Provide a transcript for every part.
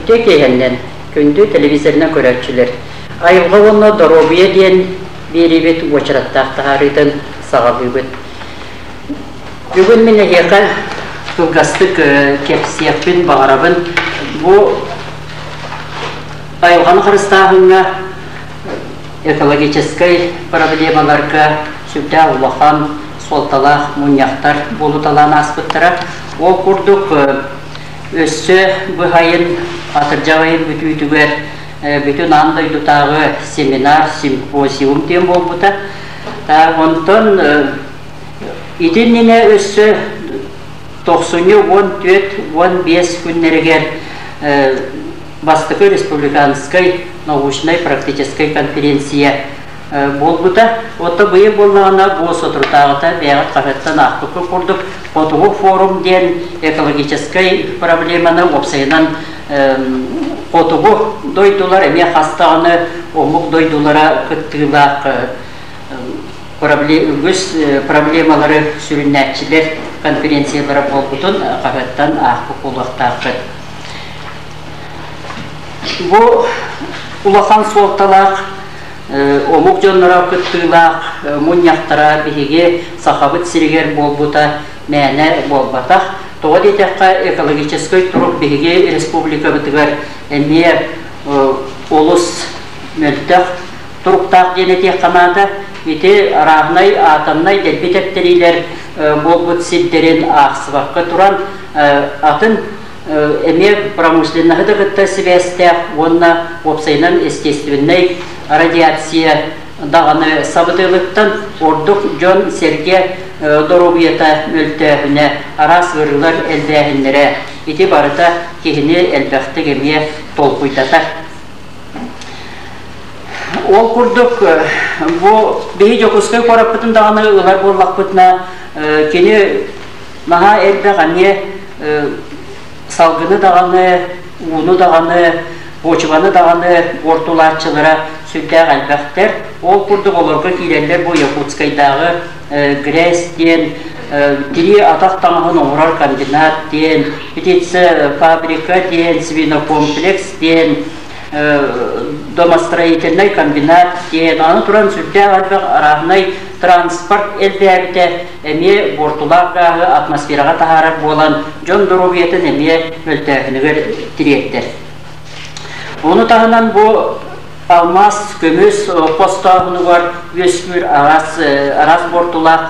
Үтүө киэһэннэн, күндү телевизорынан көрөөччүлэр! Айылҕа уонна доруобуйа диэн биэриибит уочараттаах таһаарыытын саҕалыыбыт. Бүгүн мин эһиэхэ кылгастык кэпсиэхпин баҕарабын. Бу айылҕаны харыстааһыҥҥа экологическай проблемаларга сүрдээх улахан суолталаах мунньахтар буолуталаан ааспыттара. Ол курдук өссө быһайын атырдьах ыйын бүтүүтүгэр бүтүн аан дойдутааҕы семинар, симпозиум диэн буолбута. Онтон ити иннинэ өссө тохсунньу 14-15 күннэригэр бастакы республиканскай научнай-практическай конференция буолбута. Оттон быйыл буоллаҕына бу соторутааҕыта бэйэҕит хаһыаттан аахпыкка курдук Хотугу форум диэн экологическай проблеманы уопсайынан хотугу дойдулар эмиэ хас даҕаны омук дойдулара кыттыылаах үгүс проблемалары сүрүннээччилэр конференциялара буолбутун хаһыаттан аахпыт буолуохтааххыт. Бу улахан суолталаах омук дьонноро кыттыылаах мунньахтара биһиги Сахабыт сиригэр буолбута мээнэ буолбатах. Тоҕо диэтэххэ, экологическай турук биһиги республикабытыгар эмиэ олус мөлтөх туруктаах диэн этиэххэ наада. Ити арааһынай атомнай дэлби тэптэриилэр буолбут сирдэрин аахсыбакка туран атын эмиэ промышленноһы да кытта сибээстээх уонна уопсайынан естественнэй радиация даҕаны сабыдыалыттан ордук дьон-сэргэ доруобуйата мөлтөөһүнэ, араас ыарыылар элбээһиннэрэ ити барыта киһини элбэхтик эмиэ толкуйдатар. Ол курдук бу биһи Дьокуускай куораппытын даҕаны ылар буоллахпытына, кини наһаа элбэх эмиэ салгыны даҕаны, ууну даҕаны, почваны даҕаны буортулааччылара сүрдээх элбэхтэр. Ол курдук олорго киирэллэр бу Якутскайдааҕы ГРЭС диэн тирии атах таҥаһын оҥорор комбинат диэн, птицефабрика диэн, свинокомплекс диэн, домостроительнай комбинат диэн, аны туран сүрдээх элбэх арааһынай транспорт элбээбитэ эмиэ буортулаах гааһы атмосфераҕа таһаарар буолан, дьон доруобуйатын эмиэ мөлтөөһүнүгэр тириэрдэр. Ону таһынан бу алмаас, көмүс хостооһунугар үөскүүр араас, араас буортулаах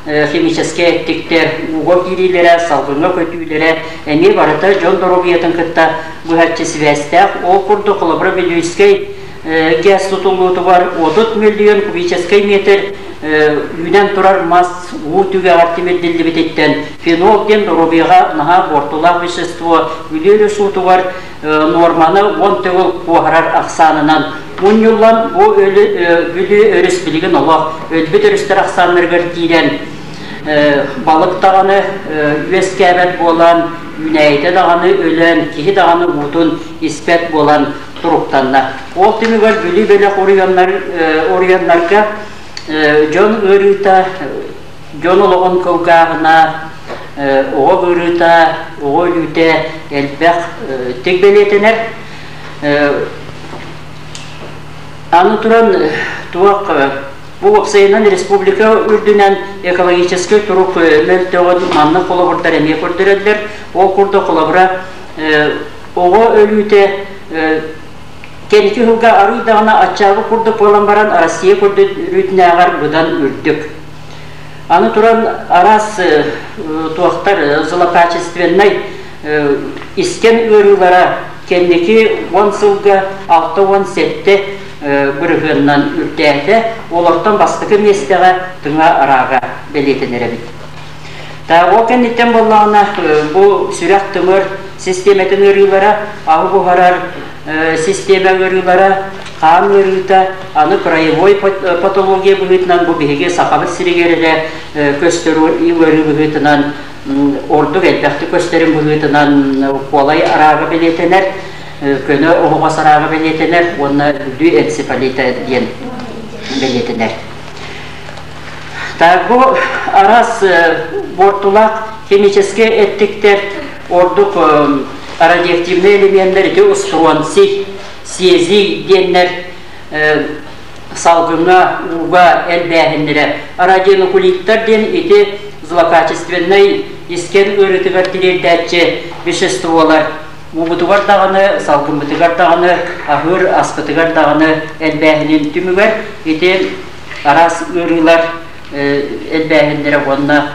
химическэй эттиктэр ууга киириилэрэ, салгыҥҥа көтүүлэрэ эмиэ барыта дьон доруобуйатын кытта быһаччы сибээстээх. Ол курдук, холобура, Вилюйскай ГЭС тутуллуутугар 30 миллион кубическай метр үүнэн турар мас уу түгэҕэр тимирдиллибититтэн фенол диэн доруобуйаҕа наһаа буортулаах вещество Бүлүү өрүс уутугар нуорманы 10 төгүл куоһарар ахсаанынан мунньуллан, бу Бүлүү өрүс билигин олох өлбүт өрүстэр ахсааннарыгар киирэн, балык даҕаны үөскээбэт буолан, үүнээйитэ даҕаны өлөн, киһи даҕаны уутун испэт буолан туруктанна. Ол түмүгэр Бүлүү бөлөх оройуоннарга дьон ыарыыта, дьон олоҕун кылгааһына, оҕо ыарыыта, оҕо өлүүтэ элбэх тик бэлиэтэнэр. Аны туран туох бу уопсайынан республика үрдүнэн экологическай турук мөлтөҕүн маннык холобурдар эмиэ көрдөрөллөр. Ол курдук холобура оҕо өлүүтэ кэнники сылга арыый даҕаны аччаабыт курдук буолан баран Россия көрдөрүүтүнээҕэр быдан үрдүк. Аны туран араас туохтар злокачественнай искэн ыарыылара кэнники 10 сылга 67 бырыһыанынан үрдээтэ. Олортон бастакы миэстэҕэ тыҥа араага бэлиэтэнэр эбит. Ол кэнниттэн буоллаҕына бу сүрэх-тымыр систиэмэтин ыарыылара, аһы буһарар систиэмэ ыарыылара, хаан ыарыыта, аны краевой патология быһыытынан бу биһиги Сахабыт сиригэр эрэ көстөр ыарыы быһыытынан ордук элбэхтик көстөрүн быһыытынан куолай араага бэлиэтэнэр, көнө оһоҕос араага бэлиэтэнэр уонна Бүлүү энцефалита диэн бэлиэтэнэр. Бу араас буортулаах химическэй эттиктэр ордук Радиоактивнай элеменнэр ити устуруонсий, сезий диэннэр салгыҥҥа, ууга элбээһиннэрэ. Радионукулиттар диэн ити злокачественнай искэн ыарыытыгар тириэрдээччи веществолар уубутугар даҕаны, салгыммытыгар даҕаны, аһыыр аспытыгар даҕаны элбээһинин түмүгэр ити араас ыарыылар элбээһиннэрэ уонна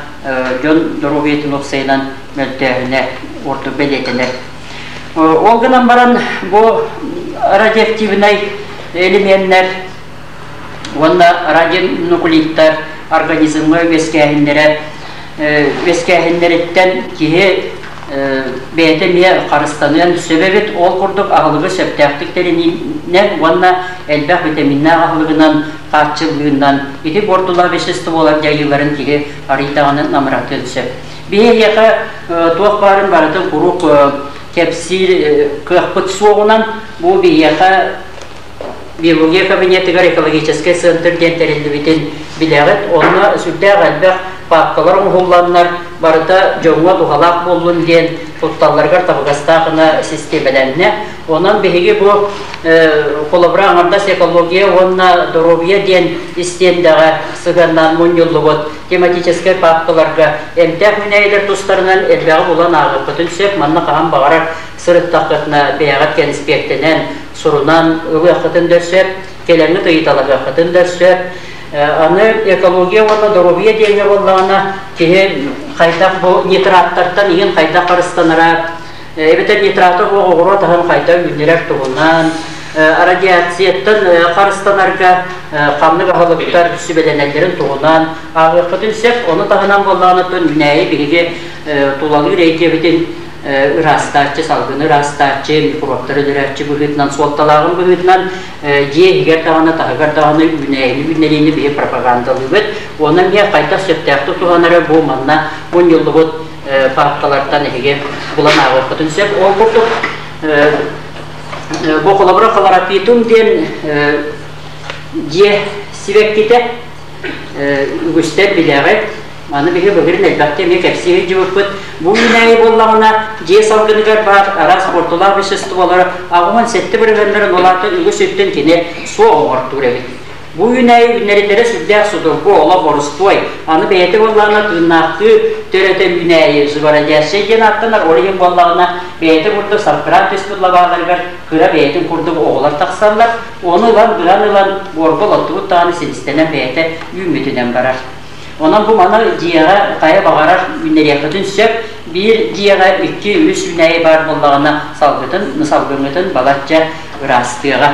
дьон доруобуйатын уопсайынан мөлтөөһүнэ ордук бэлиэтэнэр. Ол гынан баран бу радиоактивнай элеменнэр уонна радионуклидтар организмҥа үөскээһиннэрэ үөскээһиннэриттэн киһи бэйэтэ эмиэ харыстаныан сөп эбит. Ол курдук аһылыгы сөптөөхтүк тэриниинэн уонна элбэх витаминнаах аһылыгынан хааччыллыынан ити буортулаах веществолар дьайыыларын киһи арыый даҕаны намыратыан сөп. Биһиэхэ туох баарын барытын куруук кэпсиир кыахпыт суоҕунан бу биһиэхэ биология кабинетыгар экологическай центр диэн тэриллибитин билэҕит. Онно сүрдээх элбэх паапкалар оҥоһулланнар барыта дьоҥҥо туһалаах буоллун диэн тутталларыгар табыгастаах гына систиэмэлэннэ. Онон биһиги бу холобура аҥардас экология уонна доруобуйа диэн истиэндэҕэ сыһыаннаан мунньуллубут тематическай паапкаларга эмтээх үүнээйилэр тустарынан элбэҕи булан ааҕыаххытын сөп. Манна хаһан баҕарар сырыттаххытына бэйэҕит кэнспиэктэнэн, сурунан ылыаххытын да сөп, кэлэҥҥит ыйыталаһыаххытын да сөп. Аны экология уонна доруобуйа диэҥҥэ буоллаҕына, киһи хайдах бу нитраттартан иһин хайдах харыстанара, эбэтэр нитраты суох оҕуруот аһын хайдах үүннэрэр туһунан, радиацияттан харыстанарга ханнык аһылыктар сүбэлэнэллэрин туһунан ааҕыаххытын сөп. Ону таһынан буоллаҕына, үүнээйи биһиги тулалыыр эйгэбитин ыраастааччы, салгыны ыраастааччы, микробтары өлөрөөччү быһыытынан суолталааҕын быһыытынан дьиэ иһигэр даҕаны, таһыгар даҕаны үүнээйини үүннэриини биһи пропагандалыыбыт. Уонна эмиэ хайдах сөптөөхтүк туһанары бу манна мунньуллубут паапкалартан эһиги булан ааҕыаххытын сөп. Ол курдук бу холобура хлоропитум диэн дьиэ сибэккитэ үгүстэр билэҕит. Маны биһи былырыын элбэхтэ эмиэ кэпсии сылдьыбыппыт. Бу үүнээйи буоллаҕына, дьиэ салгыныгар баар араас буортулаах веществолары 87 бырыһыаннарын улаата үгүс өттүн кини суох оҥортуур эбит. Бу үүнээйи үүннэриллэрэ сүрдээх судургу, олох борустуой. Аны бэйэтэ буоллаҕына тыыннаахтыы төрөтө үүнээйи живородящий диэн ааттанар, ол иһин буоллаҕына бэйэтэ курдук саркыраан түспүт лабааларыгар кыра бэйэтин курдук оҕолор тахсаллар. Ону ылан, быһан ылан, буорга олоттубут даҕаны силистэнэн бэйэтэ үүммүтүнэн барар. Онон бу маны дьиэҕэ хайа баҕарар үүннэриэххитин сөп. Биир дьиэҕэ икки-үс үүнээйи баар буоллаҕына салгытын, салгыҥҥытын балачча ыраастыаҕа.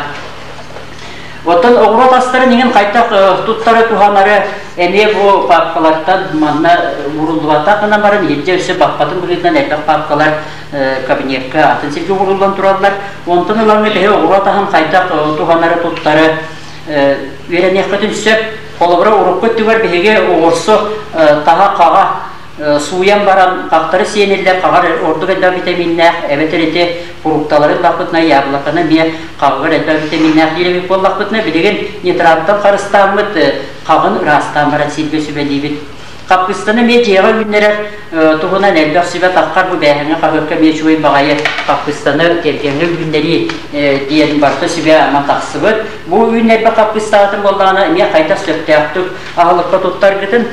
Оттон оҕуруот астарын иҥин хайдах туттары туһанары эмиэ бу паапкалартан манна ууруллубатах гынан баран иһирдьэ өссө баппатын быһыытынан элбэх паапкалар кабинекка атын сиргэ ууруллан тураллар. Онтон ылаҥҥыт эһи оҕуруот аһын хайдах туһанары туттары үөрэниэххитин сөп. Холобура, урукку өттүгэр биһиги оҕурсу таһа хаҕа сууйан баран хахтары сиэниллэр, хаҕар ордук элбэх витаминнээх, эбэтэр ити фрукталары ыллахпытына, яблоканы эмиэ хаҕыгар элбэх витаминнээх диир эбит буоллахпытына, билигин нитраттан харыстааммыт хаҕын ыраастаан баран сииргэ сүбэлиибит. Хаппыыстаны эмиэ дьиэҕэ үүннэрэр туһунан элбэх сүбэ таххар бу бээһэҥҥэ хаһыакка эмиэ үчүгэй баҕайы хаппыыстаны тиэргэҥҥэ үүннэрии диэн барыта сүбэ-ама тахсыбыт. Бу үүннэрбит хаппыыстаҕытын буоллаҕына эмиэ хайдах сөптөөхтүк аһылыкка туттаргытын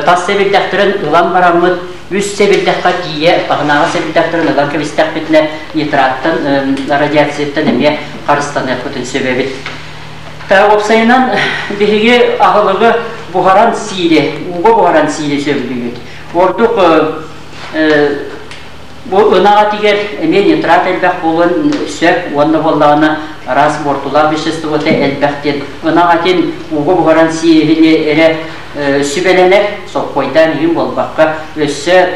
тас сэбирдэхтэрин ылан бараммыт үс сэбирдэххэ тиийэ таһынааҕы сэбирдэхтэрин ылан кэбистэхпитинэ нитраттан радиацияттан эмиэ харыстаныахпытын сөп эбит. Уопсайынан биһиги аһылыгы буһаран сиири, ууга буһаран сиири сөбүлүүбүт. Ордук бу ынах этигэр эмиэ нитрат элбэх буолуон сөп уонна буоллаҕына араас буортулаах веществота элбэх диэн ынах этин ууга буһаран сиэһини эрэ сүбэлэнэр, соппуойдаан иһин буолбакка өссө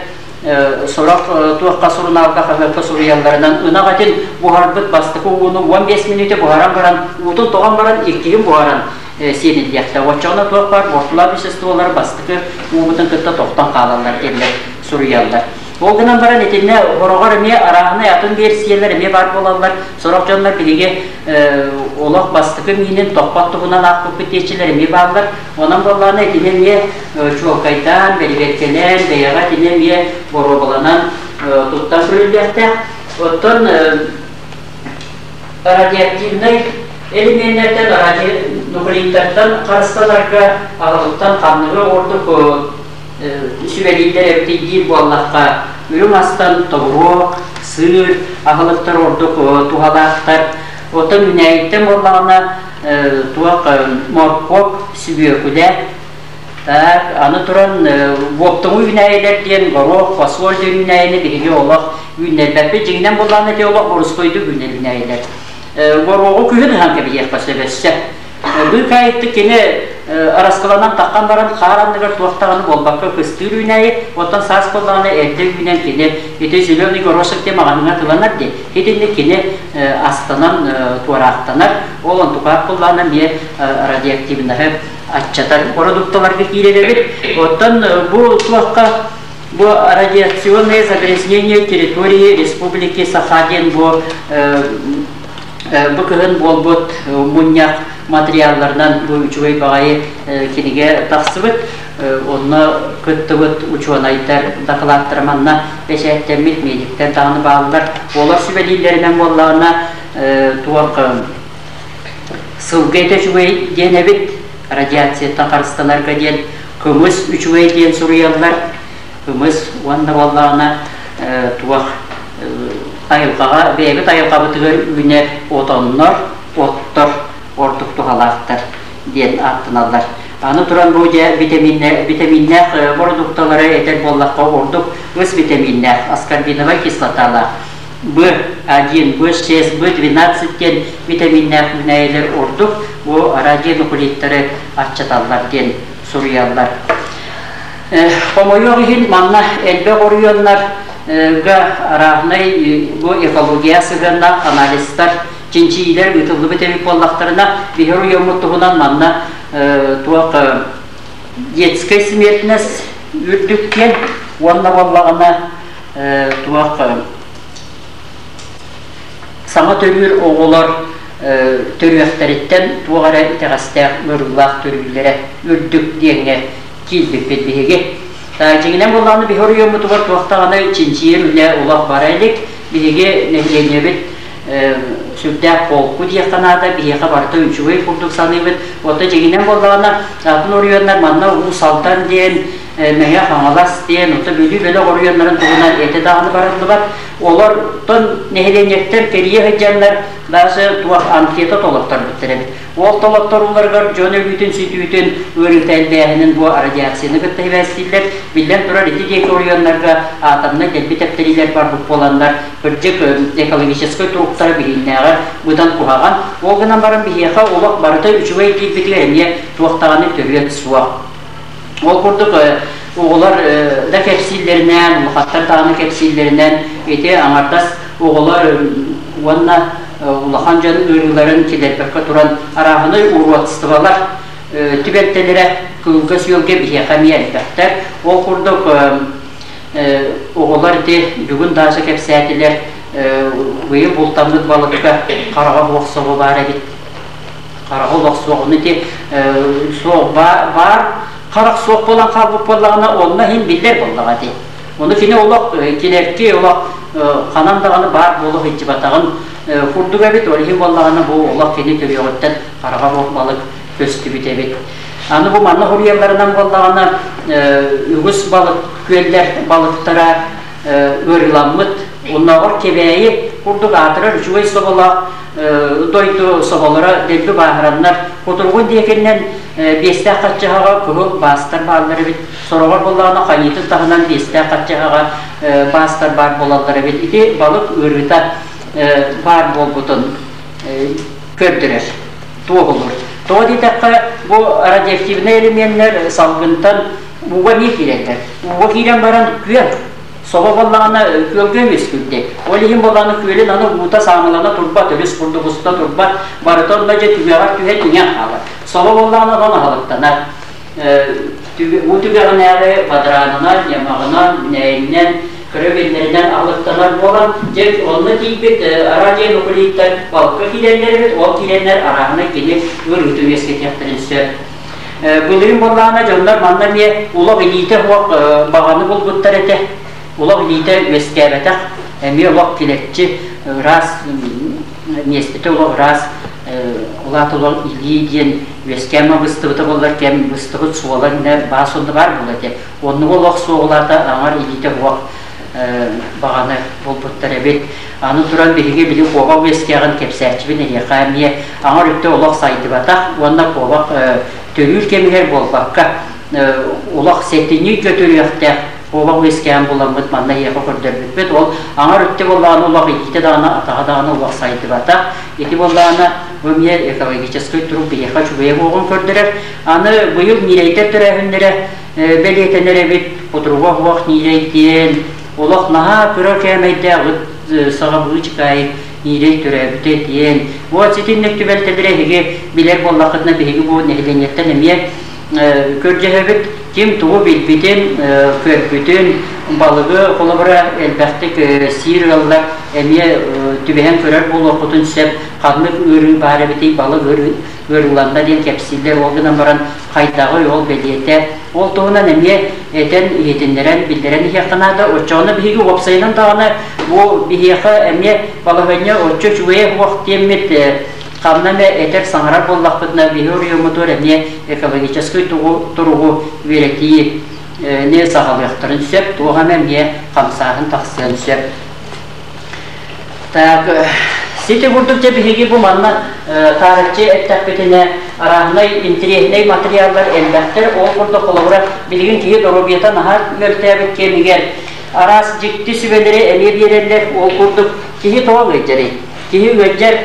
сорох туохха сурунаалга хаһыакка суруйалларынан ынах этин буһарбыт бастакы ууну 15 мүнүүтэ буһаран баран уутун тоҕон баран иккиһин буһаран сиэниллиэхтээх. Оччоҕуна туох баар буортулаах веществолар бастакы уубутун кытта тохтон хаалаллар диэннэр суруйаллар. Ол гынан баран итиннэ хороҕор эмиэ арааһынай атын версиялар эмиэ баар буолаллар. Сорох дьоннор биһиги олох бастакы миинин тохпот туһунан аахпыппыт диэччилэр эмиэ бааллар. Онон буоллаҕына итини эмиэ чуолкайдаан, бэрэбиэркэлээн, бэйэҕэ итини эмиэ боруобаланан туттан көрүллүөхтээх. Оттон радиоактивнай элеменнэртэн, радионуклеидтартан харыстанарга аҕалыттан ханныгы ордук сүбэлииллэр эбитий диир буоллахха, үрүҥ астан тобуруок, сыыр аһылыктар ордук туһалаахтар. Оттон үүнээйиттэн буоллаҕына туох моркуоп, сүбүөкүлэ, так, аны туран буоптоҥу үүнээйилэр диэн горуох, фасоль диэн үүнээйини биһиги олох үүннэрбэппит. Дьиҥинэн буоллаҕына ити олох борускойдук үүнэр үүнээйилэр. Горуоҕу күһүн ыһан кэбиһиэххэ сөп өссө. Быыкаайыттык кини араскыланан таххан баран хаар анныгар туох даҕаны буолбакка кыстыыр үүнээйи, оттон саас буоллаҕына эрдэ үүнэн кини ити зеленый горошек диэн маҕаһыыҥҥа атыыланар дии. Итинник кини астанан туораахтанар. Ол онтукаах буоллаҕына эмиэ радиоактивноһы аччатар продукталарга киирэр эбит. Оттон бу туохха бу радиационное загрязнение территории Республики Саха диэн бу бу кыһын буолбут мунньах материалларынан бу үчүгэй баҕайы кинигэ тахсыбыт. Онно кыттыбыт учуонайдар дакылааттара манна бэчээттэммит, медиктэр даҕаны бааллар. Олор сүбэлииллэринэн буоллаҕына туох сылгы этэ үчүгэй диэн эбит, радиацияттан харыстанарга диэн кымыс үчүгэй диэн суруйаллар. Кымыс уонна буоллаҕына туох айылҕаҕа бэйэбит айылҕабытыгар үүнэр отоннор, оттор ордук туһалаахтар диэн ааттаналлар. Аны туран бу дьэ витаминнээх бородуукталары этэр буоллахха ордук ыс витаминнээх, аскорбиновай кислоталаах B1, B6, B12 диэн витаминнээх үүнээйилэр ордук бу радионуклеидтары аччаталлар диэн суруйаллар. Хомойуох иһин, манна элбэх оройуоннарга арааһынай бу экология сыһыаннаах анализтар, чинчийиилэр ыытыллыбыт эбит буоллахтарына, биһи оройуоммут туһунан манна туох детскай смертность үрдүк диэн уонна буоллаҕына туох саҥа төрүүр оҕолор төрүөхтэриттэн туох эрэ итэҕэстээх ыарыылаах төрүүллэрэ үрдүк диэҥҥэ киирбиппит биһиги. Дьиҥинэн буоллаҕына биһи оройуоммутугар туох даҕаны чинчийэр үлэ олох бара илик. Биһиги нэһилиэнньэбит сүрдээх холку диэххэ наада, биһиэхэ барыта үчүгэй курдук саныыбыт. Оттон дьиҥинэн буоллаҕына атын оройуоннар манна Уус Алдан диэн, Мэҥэ Хаҥалас диэн, оттон Бүлүү бөлөх оройуоннарын туһунан этэ даҕаны барыллыбат. Олортон нэһилиэнньэттэр кэрийэ сылдьаннар даже туох анкета толотторбуттар эбит. Ол толотторууларыгар дьон өлүүтүн-сүтүүтүн ыарыыта элбээһинин бу радиацияны кытта сибээстииллэр. Биллэн турар, ити диэки оройуоннарга атомнай дэлби тэптэриилэр барбыт буоланнар, кырдьык, экологическай туруктара биһииннээҕэр быдан куһаҕан. Ол гынан баран биһиэхэ олох барыта үчүгэй диирбитигэр эмиэ туох даҕаны төрүөт суох. Ол курдук оҕолор да кэпсииллэринэн, улахаттар даҕаны кэпсииллэринэн ити аҥардас оҕолор уонна улахан дьон ыарыыларын киллэрбэккэ туран арааһынай уродстволар түбэлтэлэрэ кыылга-сүөлгэ биһиэхэ эмиэ элбэхтэр. Ол курдук оҕолор ити бүгүн даже кэпсээтилэр быйыл бултаммыт балыкка хараҕа суох собо баар эбит. Хараҕа олох суох. Ону ити суох баар харах суох буолан хаалбыт буоллаҕына онно иһин биллэр буоллаҕа ити. Ону кини олох килэрки олох ханан даҕаны баар буола сылдьыбатаҕын курдук эбит. Ол иһин буоллаҕына бу олох кини төрүөҕүттэн хараҕа суох балык көстүбүт эбит. Аны бу манна суруйалларынан буоллаҕына үгүс балык күөллэр балыктара ыарыыламмыт. Оннооҕор Кэбээйи курдук аатырар үчүгэй соболоох дойду соболоро дэлби бааһыраннар кутуругун диэкинэн биэстээх хаччаһаҕа кыһыл баастар бааллар эбит. Сороҕор буоллаҕына хайыытын таһынан биэстээх хаччаһаҕа баастар баар буолаллар эбит. Ити балык ыарыыта баар буолбутун көрдөрөр, туоһулуур. Тоҕо диэтэххэ, бу радиоактивнай элеменнэр салгынтан ууга эмиэ киирэллэр. Ууга киирэн баран күөл Собо буоллаҕына күөлгэ үөскүүрдэ. Ол иһин буоллаҕына күөлүн аны уута саамылана турбат, өрүс курдук уста турбат, барыта онно дьэ түгэҕэр түһэн иҥэн хаалар. Собо буоллаҕына онон аһылыктанар. Уу түгэҕинээҕи бадараанынан, ньамаҕынан, нээйинэн, кыра үөннэринэн аһылыктанар буолан, дьэ онно тиийбит радионуклеидтар балыкка киирэллэр эбит, ол киирэннэр арааһынай кини ыарыытын үөскэтиэхтэрин сөп. Былырыын буоллаҕына дьоннор манна эмиэ улах илиитэ суох баҕаны булбуттар этэ. Улах илиитэ үөскээбэтэх. Эмиэ олох килэччи ыраас миэстэтэ олох ыраас улаат олох илии диэн үөскээн быстыбыта буоллар кэм быстыбыт суола иннэ баас онно баар буолла этэ. Оннугу олох суоҕулаата аҥар илиитэ суох баҕаны булбуттар эбит. Аны туран биһиги били куобах үөскээҕин кэпсээччибин эһиэхэ эмиэ аҥар өттө олох сайдыбатах уонна куобах төрүүр кэмигэр буолбакка олох сэтинньи үйгэ төрүөхтээх куобах үөскээн буламмыт манна эһиэхэ көрдөрбүппүт. Ол аҥар өттө буоллаҕына олох илиитэ даҕаны атаҕа даҕаны олох сайдыбатах. Ити буоллаҕына бу эмиэ экологическай турук биһиэхэ үчүгэйэ буоҕун көрдөрөр. Аны быйыл ньирэйдэр төрөөһүннэрэ бэлиэтэнэр эбит. Кутуруга суох ньиирэй диэн олох наһаа кыра кээмэйдээх ыт саҕа быычыкаайык ньиирэй төрөөбүтэ диэн. Вот ситинник түбэлтэлэри эһиги билэр буоллаххытына биһиги бу нэһилиэнньэттэн эмиэ көрдөһөбүт. Ким тугу билбитин, көрбүтүн, балыгы холобура элбэхтик сиир ыаллар эмиэ түбэһэн көрөр буолуоххутун сөп. Ханнык ыарыы баар эбитий, балык ыарыыланна диэн кэпсииллэр. Ол гынан баран хайдаҕый ол бэлиэтэ. Ол туһунан эмиэ этэн, иһитиннэрэн, биллэрэн иһиэххэ наада. Оччоҕуна биһиги уопсайынан даҕаны бу биһиэхэ эмиэ балаһыанньа оччо үчүгэйэ суох диэммит ханна эмэ этэр саҥарар буоллахпытына биһи оройуоммутугар эмиэ экологическай туругу үөрэтии не саҕалыахтарын сөп, туох эмэ эмиэ хамсааһын тахсыан сөп. Так, сити курдук дьэ биһиги бу манна таарыччы эттэхпитинэ арааһынай интэриэһинэй материаллар элбэхтэр. Ол курдук холобура билигин киһи доруобуйата наһаа мөлтөөбүт кэмигэр араас дьикти сүбэлэри эмиэ биэрэллэр. Ол курдук киһи тоҕо ыалдьарый? Киһи ыалдьар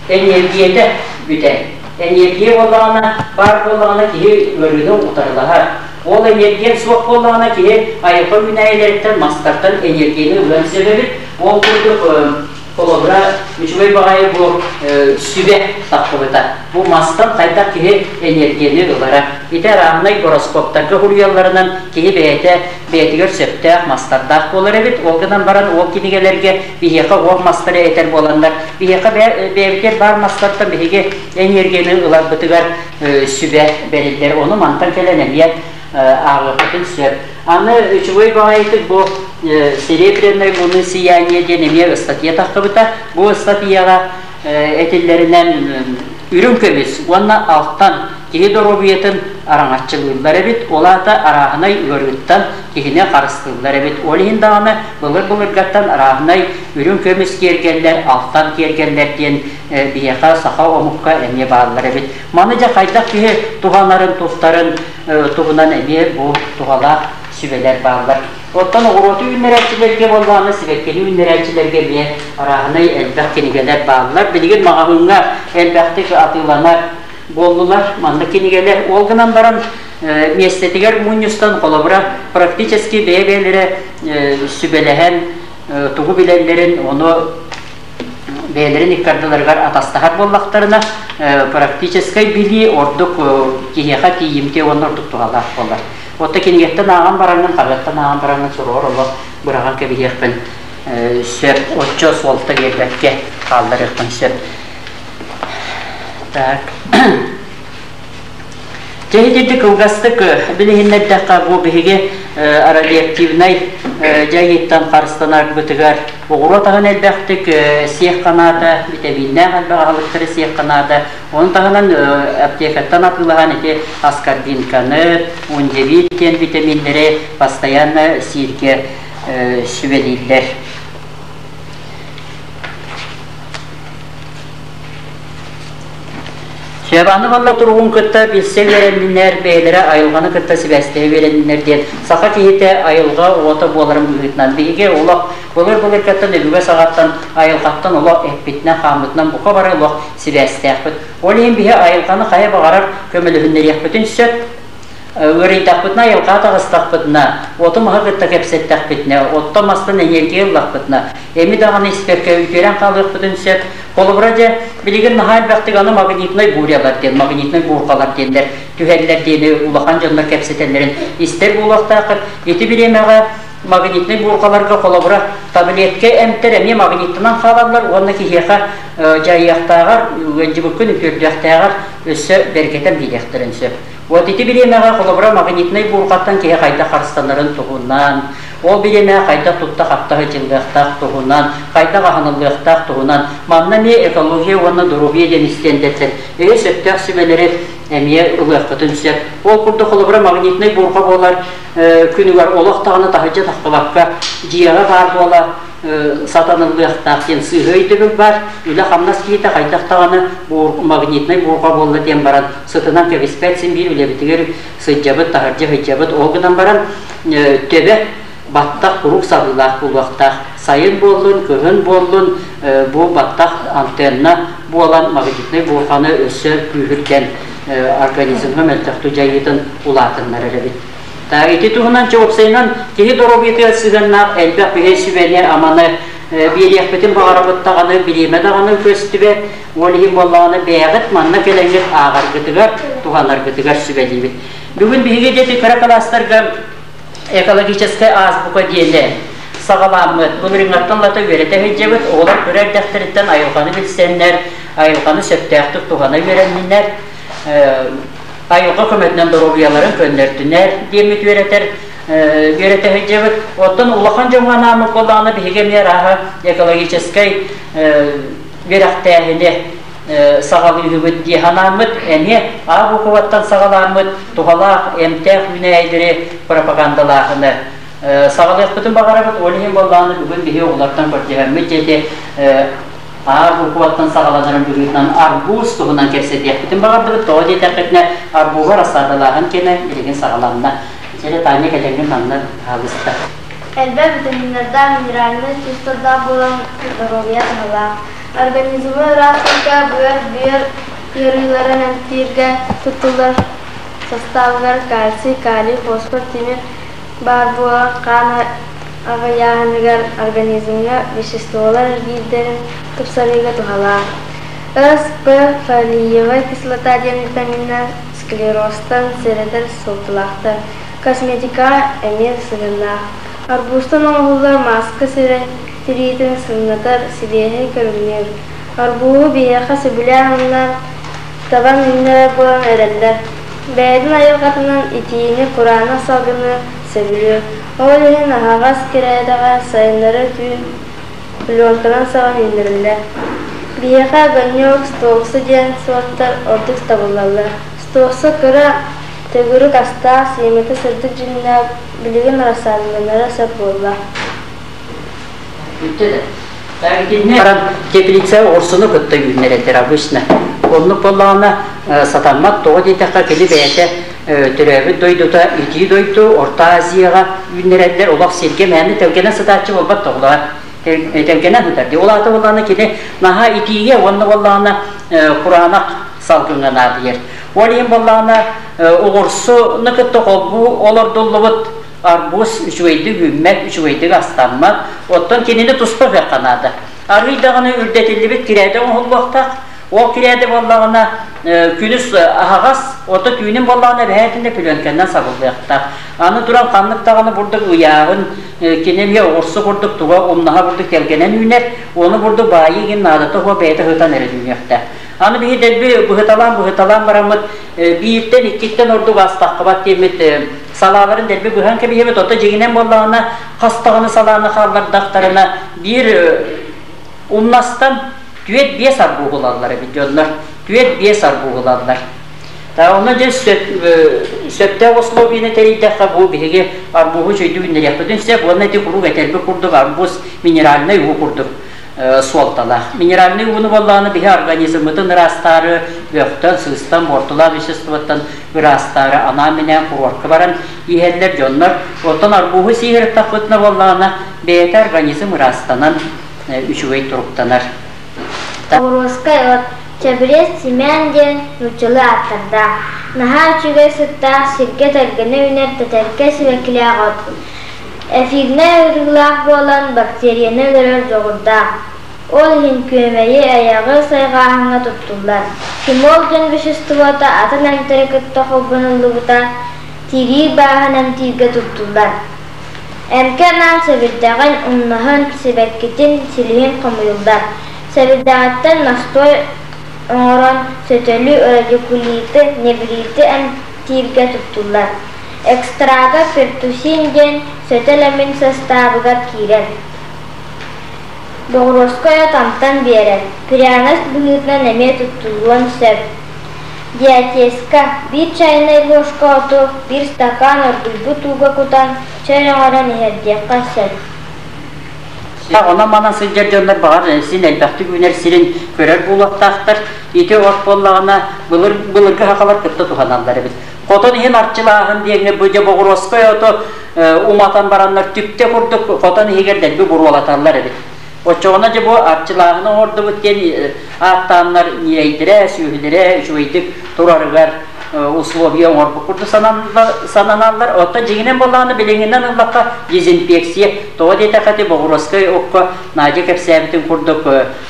эниэргийэтэ бүтэр. Эниэргийэ буоллаҕына, баар буоллаҕына киһи ыарыыны утарылаһар. Ол эниэргийэ суох буоллаҕына киһи айылҕа үүнээйилэриттэн, мастартан эниэргийэни ылыан сөп эбит. Ол курдук холобура үчүгэй баҕайы бу сүбэ тахсыбыта. Бу мастан хайдах киһи эниэргийэни ылара. Ити араамнай гороскоптарга суруйалларынан киһи бэйэтэ бэйэтигэр сөптөөх мастардаах буолар эбит. Ол гынан баран ол кинигэлэргэ биһиэхэ ол мастары этэр буоланнар, биһиэхэ бэйэбитигэр баар мастартан биһиги эниэргийэни ыларбытыгар сүбэ бэриллэр. Ону мантан кэлэн эмиэ ааҕыахпытын сөп. Аны үчүгэй баҕайытык бу «Серебряной луны сияние» диэн эмиэ ыстатыйа тахсыбыта. Бу ыстатыйаҕа этиллэринэн үрүҥ көмүс уонна алтан киһи доруобуйатын араҥаччылыыллар эбит, ол аата арааһынай ыарыыттан киһини харыстыыллар эбит. Ол иһин даҕаны былыр-былыргаттан арааһынай үрүҥ көмүс киэргэллэр, алтан киэргэллэр диэн биһиэхэ саха омукка эмиэ бааллар эбит. Маны дьэ хайдах киһи туһанарын, туттарын туһунан эмиэ бу туһалаах сүбэлэр бааллар. Оттон оҕуруоту үүннэрээччилэргэ буоллаҕына, сибэккини үүннэрээччилэргэ эмиэ арааһынай элбэх кинигэлэр бааллар. Билигин маҕаһыыҥҥа элбэхтик атыыланар буоллулар маннык кинигэлэр. Ол гынан баран миэстэтигэр мунньустан, холобура, практически бэйэ-бэйэлэрэ сүбэлэһэн тугу билэллэрин, ону бэйэлэрин икки ардыларыгар атастаһар буоллахтарына, практическай билии ордук киһиэхэ тиийимтиэ уонна ордук туһалаах буолар. Отто кинигэттэн ааҕан бараҥҥын, хаһыаттан ааҕан бараҥҥын суругар олох быраҕан кэбиһиэхпин сөп, оччо суолта биэрбэккэ хаалларыахпын сөп. Так. Дьэ итинник кылгастык билиһиннэрдэххэ, бу биһиги радиоактивнай дьайыыттан харыстанарбытыгар оҕуруот аһын элбэхтик сиэх ханаата, битэмииннээх элбэх аһылыктары сиэх ханаата, Ону таһынан аптекаттан атыылаһан ити аскорбинканы, ундевит диэн витаминнэри постоянно сииргэ сүбэлииллэр. Сөбаны балла туругун кытта билсэ үөрэнниннэр, бэйэлэрэ айылҕаны кытта сибээстэһэ үөрэнниннэр диэн саха киһитэ айылҕа оҕото буоларын быһыытынан биһиги олох былыр-былыргаттан өбүгэ саҕаттан айылҕаттан олох эппитинэн-хааммытынан бука бары олох сибээстээхпит. Ол иһин биһи айылҕаны хайа баҕарар көмөлөһүннэриэхпитин сөп. Ыарыйдахпытына, айылҕа таҕыстахпытына, оту-маһы кытта кэпсэттэхпитинэ, оттон-мастан энергия ыллахпытына, эми даҕаны испэккэ үтүөрэн хаалыахпытын сөп. Холобура дьэ, билигин наһаа элбэхтик аны магнитнай бурялар диэн, магнитнай буурҕалар диэннэр түһэллэр диэни улахан дьоннор кэпсэтэллэрин истэр буолуохтааххыт. Ити бириэмэҕэ магнитнай буурҕаларга холобура таблетка эмтэр эмиэ магниттанан хаалаллар уонна киһиэхэ дьайыахтааҕар, ыалдьыбыккын үтүөрдүөхтээҕэр өссө бэргэтэн биэриэхтэрин сөп. Вот ити бириэмэҕэ холобура магнитнай буурҕаттан киһи хайдах харыстанарын туһунан, Ол бириэмэ хайдах тутта-хапта сылдьыллыахтаах туһунан, хайдах аһаныллыахтаах туһунан, манна эмиэ экология уонна доруобуйа диэн истиэндэтин өйө сөптөөх сүбэлэри эмиэ ылыаххытын сөп. Ол курдук холобура магнитнай буурҕа буолар күнүгэр олох даҕаны таһырдьа тахсыбакка дьиэҕэ баар буола сатаныллыахтаах диэн сыыһа өйдөбүл баар. Үлэ-хамнас киһитэ хайдах даҕаны магнитнай буурҕа буолла диэн баран сытынан кэбиспэт, син биир үлэбитигэр сылдьабыт, таһырдьа сылдьабыт. Ол гынан баран төбө баттах куруук сабыылаах буолуохтаах. Сайын буоллун, кыһын буоллун бу баттах антенна буолан магнитнай буурҕаны өссө күүһүрдэн организмҥа мөлтөхтүк дьайыытын улаатыннарар эбит. Ити туһунан чуопсайынан киһи доруобуйатыгар сыһыаннаах элбэх биһи сүбэни-аманы биэриэхпитин баҕарабыт даҕаны, бириэмэ даҕаны көстүбэт. Ол иһин буоллаҕына бэйэҕит манна кэлэҥҥит ааҕаргытыгар, туһанаргытыгар сүбэлиибит. Бүгүн биһиги дети кыра кылаастарга экологическай азбука диэни саҕаламмыт. Былырыыҥҥаттан лата үөрэтэ сылдьабыт. Оҕолор кыра эрдэхтэриттэн айылҕаны билсэннэр, айылҕаны сөптөөхтүк туһана үөрэнниннэр, айылҕа көмөтүнэн доруобуйаларын көннөрдүнэр диэммит үөрэтэр үөрэтэ сылдьабыт. Оттон улахан дьоҥҥо анааммыт буоллаҕына биһиги эмиэ арааһа экологическай үөрэхтээһини саҕалыыһыбыт дии санааммыт, эмиэ А букваттан саҕалааммыт туһалаах эмтээх үүнээйилэри пропагандалааһыны саҕалыахпытын баҕарабыт. Ол иһин буоллаҕына бүгүн биһи оҕолортон көрдөһөммүт диэти А букваттан саҕаланарын быһыытынан арбуз туһунан кэпсэтиэхпитин баҕардыбыт. Тоҕо диэтэххитинэ арбуһу рассадалааһын кэмэ билигин саҕаланна. Дьэ, Таня кэлэҥҥин манна хаалыста. Элбэх витаминнардаах, минеральнай туустардаах буолан доруобуйа туһалаах. Организмы ыраастыырга, быар, бүөр ыарыыларын эмтииргэ туттуллар састаабыгар кальций, калий, фосфор, тимир баар буолан хаан аҕыйааһыныгар организмҥа веществолар эргиирдэрин тупсарыыга туһалаах. С, П, фолиевай кислота диэн витаминнар склерозтан сэрэтэр суолталаахтар. Косметикаҕа эмиэ сыһыаннаах. Арбузтан оҥоһуллар мааска сирэ тириитин сымнатар, сибиэһэй көрүҥнүүр. Арбуһу биһиэхэ сөбүлээн уонна табан үүннэрэр буолан эрэллэр. Бэйэтин айылҕатынан итиини, кураанах салгыны сөбүлүүр. Ол иһин аһаҕас кирээдэҕэ сайыннары түүн пленканан саҕан үүннэриллэр. Биһиэхэ огонек, стокса диэн суортар ордук табыллаллар. Стокса кыра, төгүрүк астаах, сиэмэтэ сырдык дьүһүннээх, билигин рассадаланара сөп буолла. Бүттэ да. Итиннэ баран теплица оҕурсуну кытта үүннэрэллэр обычно. Оннук буоллаҕына сатаммат, тоҕо диэтэххэ кини бэйэтэ төрөөбүт дойдута итии дойду, Орто Азияҕа үүннэрэллэр, олох сиргэ мээнэ тэлгэнэ сытааччы буолбат тоҕулаҕа тэлгэнэ сытар дии. Ол аата буоллаҕына кини наһаа итиигэ уонна буоллаҕына кураанах салгыҥҥа наадыйар. Ол иһин буоллаҕына оҕурсуну кытта холбуу олордуллубут арбуз үчүгэйдик үүммэт, үчүгэйдик астаммат. Оттон кинини туспа ыһыахха наада. Арыый даҕаны үрдэтиллибит кирээдэ оҥоһуллуохтаах. Ол кирээдэ буоллаҕына күнүс аһаҕас, ото түүнүн буоллаҕына эбэһээтинэ пүлүөҥкэннэн сабыллыахтаах. Аны туран ханнык даҕаны бурдук ыйааҕын кини эмиэ оҕурсу курдук туга умнаһа бурдук тэлгэнэн үүнэр, ону бурдук баайыы игин наадата суох бэйэтэ ыһытан эрэ үүнүөхтээх. Аны биһи дэлби быһыталаан-быһыталаан бараммыт бииртэн, иккиттэн ордук астаххыбат диэммит салааларын дэлби быһан кэбиһэбит. Ото дьиҥинэн буоллаҕына хас даҕаны салааны хааллардахтарына биир умнастан түөрт-биэс арбуу булаллар эбит дьоннор. Түөрт-биэс арбуу булаллар. Онно дьэ сөптөөх условиены тэрийдэххэ бу биһиги арбуһу үчүгэйдик үүннэриэхпитин сөп уонна ити куруук этэрбит курдук арбуз минеральнай уу курдук суолталаах. Минеральнай ууну буоллаҕына биһи организммытын ыраастаары бөхтөн, сыыстан, буортулаах веществоттан ыраастаары анаан-минээн курортка баран иһэллэр дьоннор. Оттон арбуһу сииһиртахпытына буоллаҕына бэйэтэ организм ыраастанан үчүгэй туруктанар. Оҕуруоска от, чэбириэс Симээн диэн нууччалыы ааттардаах, наһаа үчүгэй сыттаах сиргэ тэлгэнэ үүнэр тэтэркэй сибэккилээх от. Эфирнэй ыарыылаах буолан бактерияны өлөрөр дьоҕурдаах. Ол иһин күөмэйи, айаҕы сайҕааһыҥҥа туттуллар. Тимол диэн веществота атын эмтэри кытта холбонуллубута тирии бааһын эмтииргэ туттуллар. Эмкэ анаан сэбирдэҕин, умнаһын, сибэккитин, силиһин хомуйуллар. Сэбирдэҕиттэн настой оҥорон сөтөлү, радикулиты, невриты эмтииргэ туттуллар. Экстрага пертусин диэн сөтөл эмин састаабыгар киирэр. Боҕуруоскай от амтан биэрэр, пряность быһыытынан эмиэ туттуллуон сөп. Диатезка биир чайнай ложка оту биир стакан оргуйбут ууга кутан чэй оҥорон иһэрдиэххэ сөп. Онон манан сылдьар дьоннор баҕар син элбэхтик үүнэр сирин көрөр буолуохтаахтар. Ити от буоллаҕына былыр былыргы сахалар кытта туһаналлар эбит. Хотон иһин арчылааһын диэҥҥэ бу дьэ боҕуруоскай оту уматан бараннар түптэ курдук хотон иһигэр дэлби буруолаталлар эбит. Оччоҕуна дьэ бу арчылааһыны оҥордубут диэн ааттааннар ньирэйдэрэ, сүөһүлэрэ үчүгэйдик турарыгар условия оҥорбут курдук сананаллар. Оттон дьиҥинэн буоллаҕына билиҥҥинэн ыллахха дезинфекция. Тоҕо диэтэххэ ити боҕуруоскай окко Надя кэпсээбитин курдук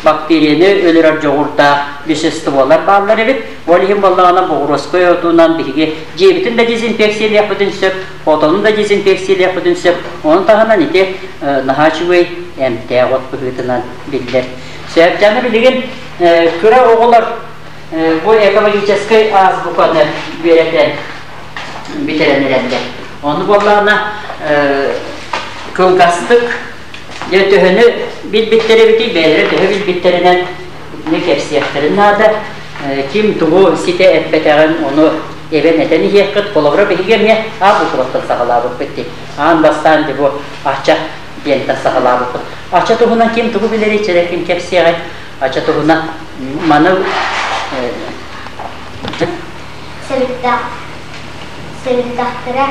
бактерияны өлөрөр дьоҕурдаах веществолар бааллар эбит. Ол иһин буоллаҕына боҕуруоскай отунан биһиги дьиэбитин да дезинфекциялиэхпитин сөп, хотону да дезинфекциялиэхпитин сөп. Ону таһынан ити наһаа үчүгэй эмтээх от быһыытынан биллэр. Сөп дьаны билигин кыра оҕолор бу экологическай азбуканы үөрэтэн бүтэрэн эрэллэр. Ону буоллаҕына кылгастык дьэ төһөнү билбиттэр эбитий, бэйэлэрэ төһө билбиттэринэн итини кэпсиэхтэрин наада. Ким тугу ситэ эппэтэҕин ону эбэн этэн иһиэххит. Холобура, биһиги эмиэ А букваттан саҕалаабыппыт дии. Аан бастаан дьэ бу ача диэнтэн саҕалаабыппыт. Ача туһунан ким тугу билэрий, чэрэ ким кэпсиэҕэй? Ача туһунан маны Сэбирдэх сэбирдэхтэрэ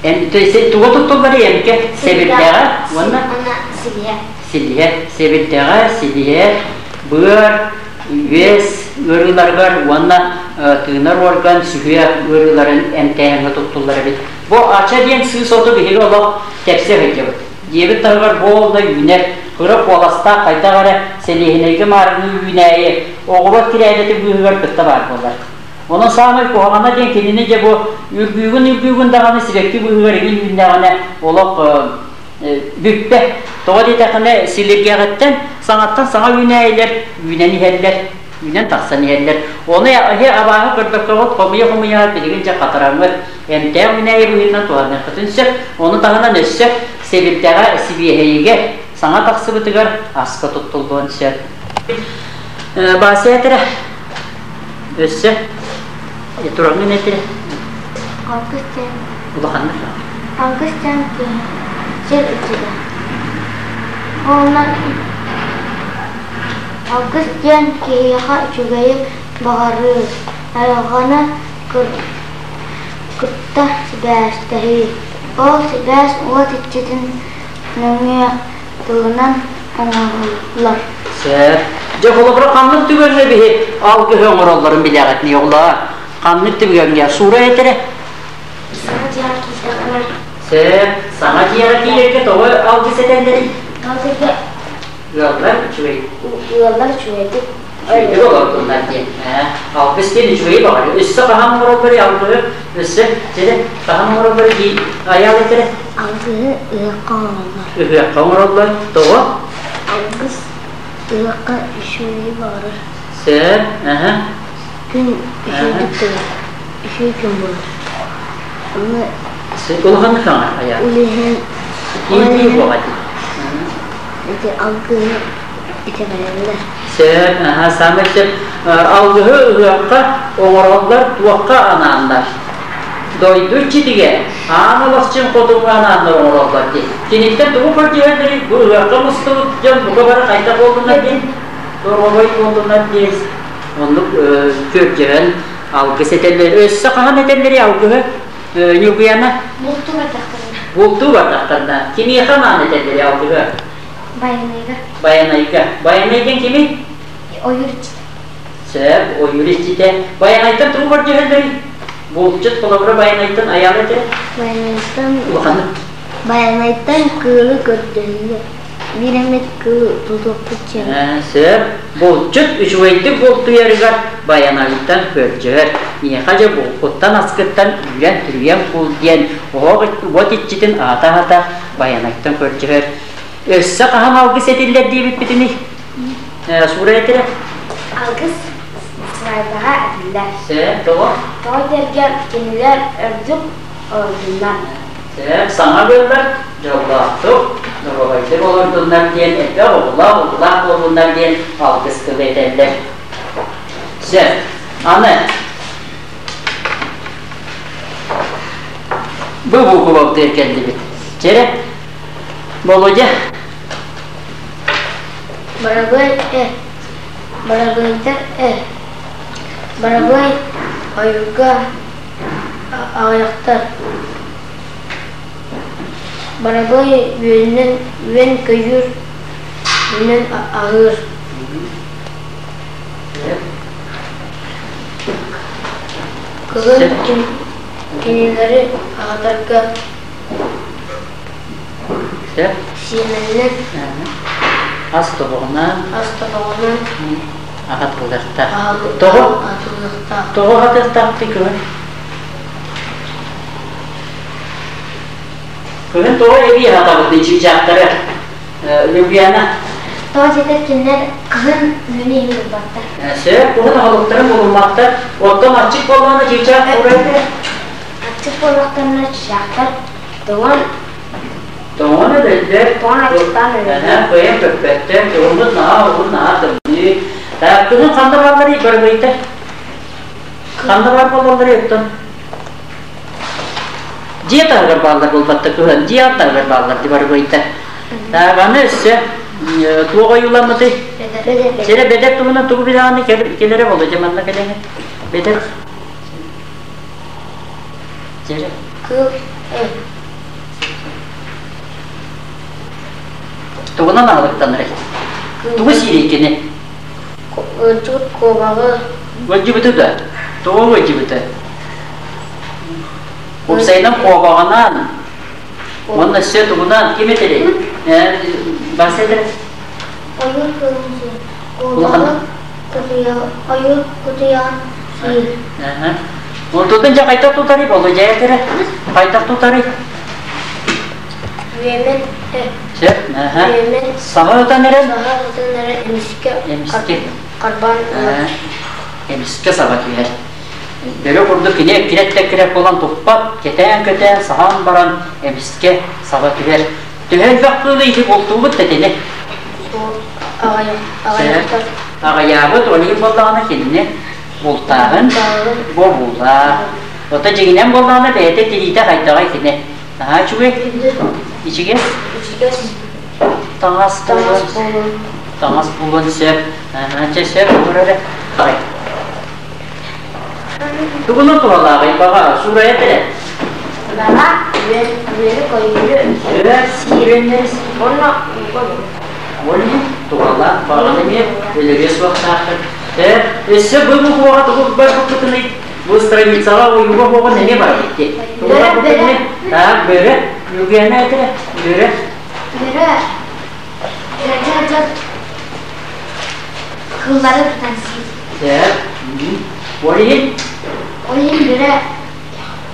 Эм, то есть туга туттуллар эмке? Сэбирдэҕэ уонна силиһэ. Силиһэ, сэбирдэҕэ, силиһэ, быар, үөс ыарыыларыгар уонна тыынар орган сүһүөх ыарыыларын эмтээһиҥҥэ туттуллар эбит. Бу ача диэн сыыс оту биһиги олох тэпсэ сылдьабыт. Дьиэбит таһыгар буолла үүнэр, кыра куоластаах хайдах эрэ сэлиэһинэйгэ маарыныы үүнээйи оҕуруот кирээдэтин быыһыгар кытта баар буолар. Онон саамай куһаҕана диэн кинини дьэ бу үргүүгүн-үргүүгүн даҕаны сибэкки быыһыгар игин үүннэҕинэ олох бүппэт. Тоҕо диэтэххинэ силиргэҕиттэн саҥаттан саҥа үүнээйилэр үүнэн иһэллэр, үүнэн тахсан иһэллэр. Ону эһи абааһы көрбөккөҕүт хомуйа-хомуйа билигин дьэ хатараҥҥыт эмтээх үүнээйи быһыытынан туһаныаххытын сөп. Ону таһынан өссө сэбирдэҕэ сибиэһэйигэр саҥа тахсыбытыгар аска туттуллуон сөп. Баася этэрэ өссө тураҥҥын этэрэ Алгыс диэн улаханнык Алгыс диэн киһи сир иччитэ. Уонна алгыс диэн киһиэхэ үчүгэйи баҕарыы, айылҕаны кытта сибээстэһии. Ол сибээс уот иччитин нөҥүө тылынан оҥоһуллар. Сөп. Дьэ, холобура, ханнык түгэҥҥэ биһи алгыһы оҥороллорун билэҕит оҕолоор? Ханнык түгэҥҥэ? Суура этэрэ? Саҥа дьиэҕэ киирдэххинэ. Сөп. Саҥа дьиэҕэ киирэргэ тоҕо алгыс этэллэрий? Алгыһы Ыаллар үчүгэй. Ыаллар үчүгэйдик. Үчүгэйдик олордуннар диэн. Алгыс диэн үчүгэйи баҕарыы. Өссө хаһан оҥороллорый алгыһы? Өссө чэрэ хаһан оҥороллорый дии айаал этэрэ? Алгыһы ыһыахха оҥороллор. Ыһыахха оҥороллор. Тоҕо? Алгыс ыһыахха үчүгэйи баҕарар. Сөп. Аха. Күн үчүгэйдик турар. Үчүгэй күн буолар. Онно Улаханнык саҥа айаал. Ол иһин Киһи буола дии. Ити алгыһы итэҕэйэллэр. Сөп, аха, саамай сөп. Алгыһы ыһыахха оҥороллор туохха анааннар? Дойду иччитигэр аан олохчун хотуҥҥа анааннар оҥороллор дии. Киниттэн тугу көрдүһэллэрий? Бу ыһыахха мустубут дьон бука бары хайдах буоллунар диэн? Доруобай буоллунар диэн. Оннук көрдөһөн алгыс этэллэр. Өссө хаһан этэллэрий алгыһы? Ньургуяна? Бултуу бардахтарына. Бултуу бардахтарына. Кимиэхэ анаан этэллэрий алгыһы? Байанайга. Байанайга. Байанай диэн кимий? Ойуур иччитэ. Сөп, ойуур иччитэ. Байанайтан тугу көрдөһөллөрүй? Булчут холобура Байанайтан айаал этэ. Байанайтан Улаханнык. Байанайтан кыылы көрдөһөллөр. Биир эмит кыыл тутуохпут дьиэҕэ. Сөп. Булчут үчүгэйдик бултуйарыгар Байанайтан көрдөһөр. Миэхэ дьэ булкуттан аскыттан үүрэн-түрүйэн кул диэн оһох уот иччитин аата-аата Байанайтан көрдөһөр. Өссө хаһан алгыс этиллэр диэбиппитиний? Суура этэрэ? Алгыс. Уһаайбаҕа этиллэр. Сөп, тоҕо? Тоҕо диэргэ кинилэр үрдүк олордуннар. Сөп, саҥа ыаллар дьоллоохтук, доруобайдык олордуннар диэн элбэх оҕолоох уруулаах буоллуннар диэн алгыс тылы этэллэр. Сөп, аны бу буукубабытыгар кэллибит. Чэрэ, Володя. Барабыай э, барабыайдар э, барабыай ойуурга аҕыйахтар. Барабыай үөнүнэн үөн-көйүүр үүнэн аһыыр. Кыһын кинилэри аһатарга сиэмэннэн Ас тобоҕунан ас тобоҕунан аһатыллыахтаах. Тоҕо? Аһатыллыахтаах. Тоҕо аһатыахтаахтый кыһын? Кыһын тоҕо эбии аһатабыт чыычаахтары? Любьяна. Тоҕо диэтэр кинилэр кыһын үүнү иһин булбаттар. Сөп, кыһын оһолуктарын булумматтар. Оттон аччык буоллаҕына чыычаах урайда. Аччык буоллахтарына чыычаахтар тоҥон Тоҥон өлөллөр. Тоҥон аччыктаан өлөллөр. Кыайан көппөттөр. Кыһыммыт наһаа уһун, наһаа тымныы. Кыһын ханна баалларый барыбыйдар? Ханна баар буолалларый оттон? Дьиэ таһыгар бааллар буолбатта кыһын, дьиэ таһыгар бааллар ди барыбыйдар. Аны өссө туох ойууламмытый? Сирэ бэдэр туһунан тугу билэҕиний кэлэрэ буолуо дьэ манна кэлэҥин. Бэдэр. Дьэрэ. Кыл Тугунан аһылыктанарый? Тугу сиирий кини? Ыалдьыбыт куобаҕы. Ыалдьыбыты да? Тугу ыалдьыбыта? Уопсайынан куобаҕынан уонна өссө тугунан ким этэрий? Барса этэрэ? Ойуур кыылын сиир. Куобаҕы ойуур кутуйаҕын сиир. Онтутун дьэ хайдах тутарый Болудьа этэрэ? Хайдах тутарый? Үөмэн Сөп. Үөмэн Саҕа ытан эрэн? Саҕа ытан эрэн эмискэ Эмискэ харбаан ылар. Эмискэ саба түһэр. Бөрө курдук кини эккирэт-тэккирэт буолан туппат, кэтээн-көтээн саһан баран эмискэ саба түһэр. Төһө элбэх кыылы ити бултуубут да итини? Аҕыйахтар. Аҕыйаабыт, ол иһин буоллаҕына кинини бултааһын бобуулаах. Ото дьиҥинэн буоллаҕына бэйэтэ тириитэ хайдаҕай кини? Наһаа үчүгэй. Ичигэс? Ичигэс. Таҥас буолуон. Таҥас буолуон сөп. Чэ сөп, олор эрэ. Тугунан туһалааҕый баҕа суурайа этэрэ? Баҕа үөн үөрү көйүүрү сиир. Уонна Ол иһин туһалаах баҕаны эмиэ өлөрүө суохтааххын. Өссө бу букваҕа тугу барбыккытыный? Бу страницаҕа ойууга буоҕун эмиэ барбыт дии. Тугу барбыккытыный? Так, бөрө. Югена этэрэ. Бөрө. Бөрө. Бөрө кыллары тутан сиир. Сөп. Ол иһин? Ол иһин бөрө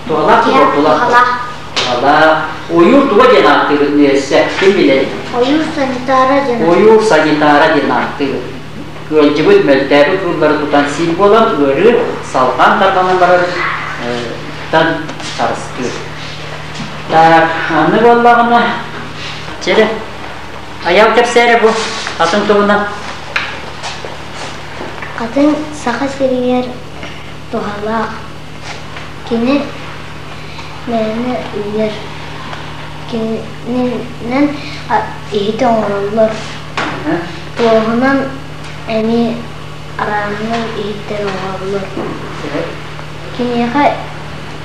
Туһалаах туһалаах. Туһалаах. Ойуур туга диэн ааттыыбыт өссө? Ким билэрий? Ойуур санитара диэн. Ойуур санитара диэн ааттыыбыт. Ыалдьыбыт, мөлтөөбүт кыыллары тутан сиир буолан, ыарыы салҕаан тарҕанан барарыттан харыстыыр. Так, аны буоллаҕына, чэрэ, айал кэпсээрэ бу атын туһунан. Хатыҥ Саха сиригэр туһалаах. Кини мээнэ үүнэр. Кининэн иһити оҥороллор. Туоһунан эмиэ арааһынан иһиттэн оҥороллор. Киниэхэ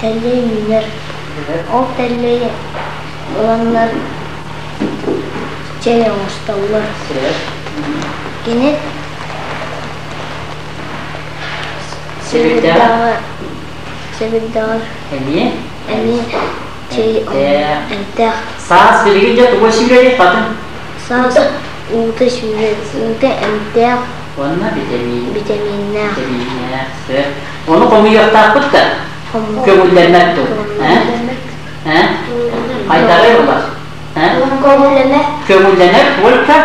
тэллэй үүнэр. Ол тэллэйи ыланнар чэй оҥостоллор. Кини Сэбирдэҕэр Сэбирдэҕэр эмиэ эмиэ чэй эмтээх. Саас билигин дьэ тугу сүүрэрий хатын? Саас уута сүүрэр, уута эмтээх. Уонна битэмиин. Битэмииннээх. Битэмииннээх, сөп. Ону хомуйуохтаахпыт да? Көҥүллэммэт дуо? Э? Хайдаҕый олор? Көҥүллэнэр. Көҥүллэнэр только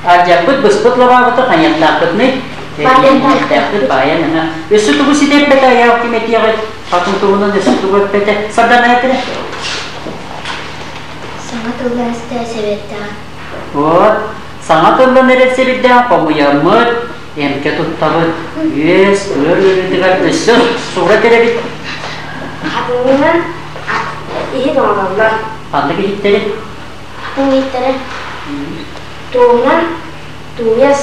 алдьаппыт, быспыт лабаабыты хайыахтаахпытный? Эргиэннээхпит баайан ана. Өссө тугу ситэрбэтэ айаал ким этиэҕэй? Хатын туһунан өссө тугу эппэтэ? Сардана этэрэ. Саҥа тыллан истэ сэбиэттээх. Вот, саҥа тыллан эрэр сэбирдээх хомуйаммыт, эмкэ туттабыт, үөс, ыар ыарыытыгар өссө суура тэрэбит. Хатыҥынан иһит оҥороллор. Ханнык иһиттэри? Хатыҥ иһиттэрэ. Туоһунан тууйас.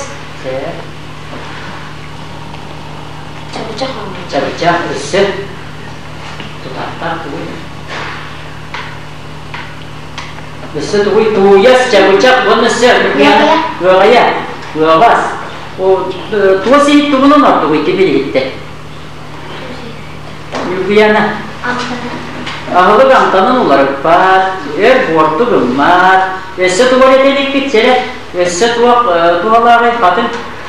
Чабычах оҥороллор. Чабычах өссө тутаахтаах тугуй? Өссө тугуй тууйас, чабычах уонна өссө ыаҕайа, ыаҕас. Туос иһит тугунан ордугуй тимир иһиттэр? Ньургуяна. Аһылык амтанын уларыппат, өр буорту гыммат. Өссө тугу эрэ этэ сэрэ? Өссө туох туһалааҕый хатын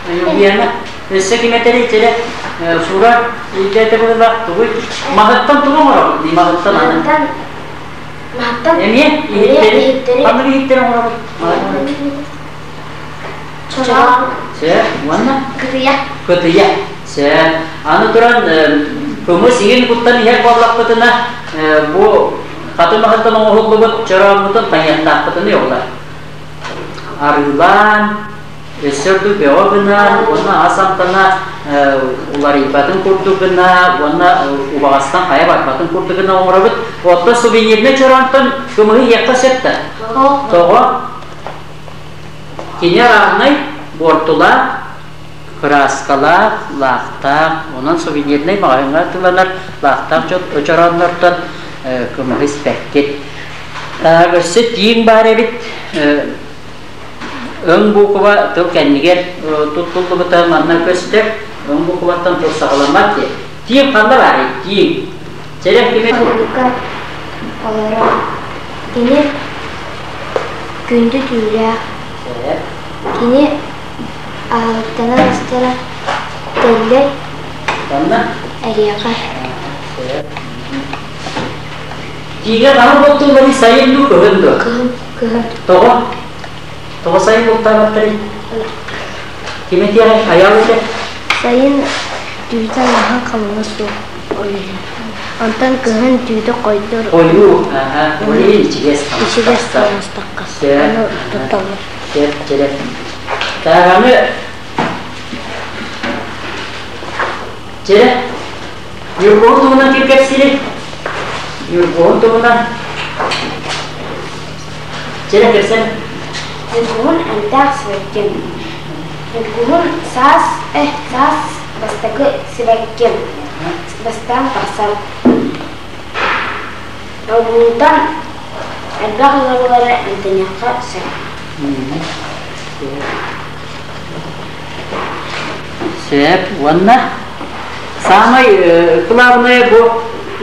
Ньургуяна? Өссө ким этэрий сэрэ? Сура илдьэтэ быһыылаах тугуй? Маһыттан тугу оҥоробут? Маһыттан аны. Маһыттан Эмиэ иһиттэри. Ханнык иһиттэри оҥоробут? Чороон. Сөп. Уонна? Кытыйа. Кытыйа. Сөп. Аны туран кымыс иҥин куттан иһэр буоллахпытына бу хатын маһыттан оҥоһуллубут чорооммутун хайыахтаахпытыный оҕолор? Арыылаан, өссө ордук бөҕө гына уонна ас амтана уларыйбатын курдук гына уонна убаҕастан хайа барбатын курдук гына оҥоробут. Оттон сувенирнай чороонтон кымыһы иһиэххэ сөп да? Тоҕо? Кини арааһынай буортулаах, кырааскалаах, лаахтаах, онон сувенирнай маҕаһыыҥҥа атыыланар лаахтаах чорооннортон кымыһы испэккит. Өссө тииҥ баар эбит. Өҥ буукуба тыл кэннигэр туттуллубута манна көстөр. Өҥ буукубаттан тыл саҕаламмат диye. Тииҥ ханна баарый? Тииҥ. Сэрэх кими? Олорор. Кини күндү түүлээх. Кини аһылыктанар астара тэллэй, эриэхэ. Тииҥэ хаһан бултуулларый сайын дуу, кыһын дуу? Кыһын, кыһын. Тоҕо? Тоҕо сайын бултаабаттарый? Ким этиэҕэй? Айаал этэ. Сайын түүтэ наһаа халыҥа суох. Онтон кыһын түүтэ хойдор. Хойуу, аха, ол иһин ичигэс Ичигэс таҥастахха. Аны тутталлар. Сөп, чэрэ. Тааҕаны Чэрэ, Ньургуһун туһунан ким кэпсиирий? Ньургуһун туһунан. Чэрэ, кэпсэн. Ньургуһун эмтээх сибэкки. Ньургуһун саас, саас бастакы сибэкки. Бастаан тахсар. Олунтан элбэх ыарыылары эмтэниэххэ сөп. Сөп. Уонна саамай кылаабынайа бу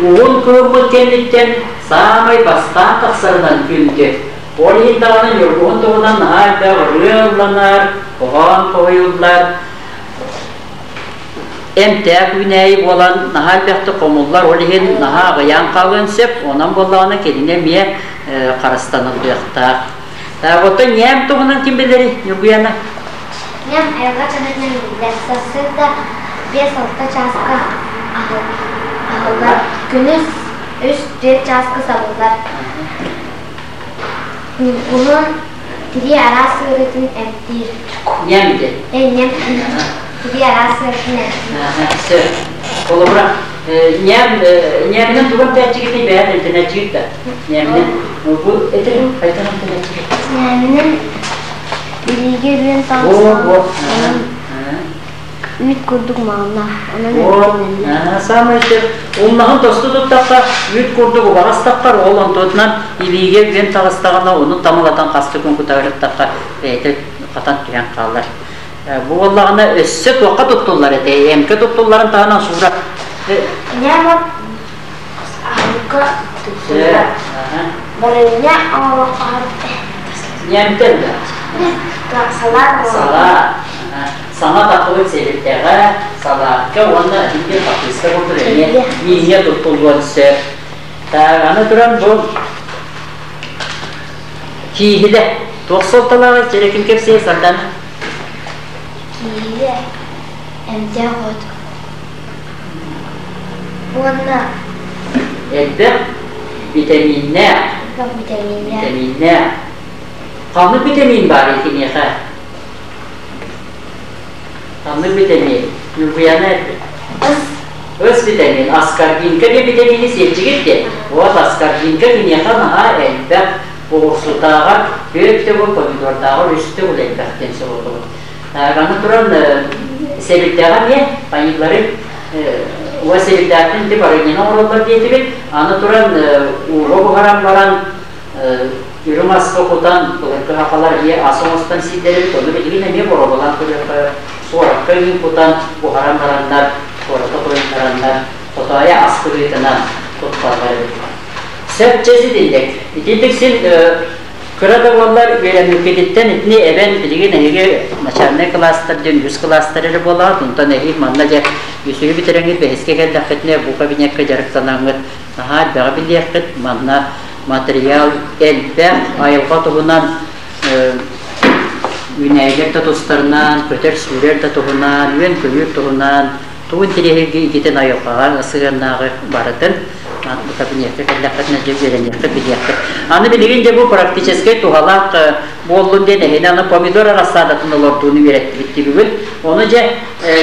уһун кыһыммыт кэнниттэн саамай бастаан тахсарынан күндү. Ол иһин даҕаны ньургуһун туһунан наһаа элбэх ырыа ылланар, хоһоон хоһуйуллар. Эмтээх үүнээйи буолан наһаа элбэхтик хомуллар, ол иһин наһаа аҕыйаан хаалыан сөп, онон буоллаҕына кинини эмиэ харыстаныллыахтаах. Оттон ньээм туһунан ким билэрий, Ньургуяна? Ньээм айылҕа чаһытынан биллэр. Сарсыарда 5-6 чааска аһыллар, күнүс 3-4 чааска сабыллар. Ньургуһун тирии араас ыарыытын эмтиир. Ньээм диэн? Ньээм тирии араас ыарыытын эмтиир. Сөп. Холобура, ньээм ньээминэн тугу эмтээччигитий бэйэт эмтэнээччигит да? Ньээминэн бу этэр хайдах эмтэнээччигит? Ньээминэн илиигэ үөн таҕыстаҕына үүт курдук мааллаах, онон эмтэнэллэр. Саамай сөп. Умнаһын тосту туттахха, үүт курдук убаҕас таххар, ол онтуотунан илиигэ үөн таҕыстаҕына, ону тамылатан хаста күн кутарыттахха, бэйэтэ хатан түһэн хаалар. Бу буоллаҕына өссө туохха туттуллар этэй? Эмкэ туттулларын таһынан суура. Ньээм от аһылыкка туттуллар. Барыанньа оҥоруохха Ньээмтэн да? Салаат. Салаат. Саҥа таххыбыт сэбирдэҕэ, салаакка уонна итинник хаппыыста курдук эмиэ мииҥҥэ туттуллуон сөп. Аны туран бу кииһилэ туох суолталааҕый? Чэрэ ким кэпсиэ Сардана? Кииһилэ. Эмтээх от. Уонна Элбэх битэмииннээх. Элбэх битэмииннээх. Битэмииннээх. Ханнык битэмиин баарый киниэхэ? Ханнык битэмиин? Ньургуйаана эппит. Ыс. Ыс битэмиин. Аскорбинка диэн битэмиини сиэччигит диэн. Вот аскорбинка киниэхэ наһаа элбэх оҕурсутааҕар түөрт төгүл, помидордааҕар үс төгүл элбэх диэн суруллубут. Аны туран сэбирдэҕэ эмиэ панилары уа сэбирдэхтэн ити барынньаны оҥороллор диэтибит. Аны туран ууга буһаран баран үрүҥ аска кутан былыргы сахалар эмиэ ас оҥостон сииллэр эбит. Ону билигин эмиэ боруобалаан көрүөххэ суоракка үүн кутан буһаран бараннар, суората хойуннараннар хотоойо ас быһыытынан тутталлар эбит. Сөп чэ ситинник. Итинник син Кыра да буоллар үөрэммиккититтэн итини эбэн билигин эһиги начальнай кылаастар диэн үһүс кылаастар эрэ буолаҕыт, онтон эһиги манна дьэ үсүһү бүтэрэҥҥит бэһискэ кэллэххитинэ бу кабинекка дьарыктанаҥҥыт наһаа элбэҕи билиэххит, манна материал элбэх, айылҕа туһунан үүнээйилэр да тустарынан, көтөр-сүүрэр да туһунан, үөн-көйүүр туһунан, тугу интэриэһиргии ититин айылҕаҕа сыһыаннааҕы барытын бу кабинекка кэллэххитинэ дьэ үөрэниэххит, билиэххит. Аны билигин дьэ бу практическай туһалаах буоллун диэн эһини аны помидор рассадатын олордууну үөрэттибит бүгүн. Ону дьэ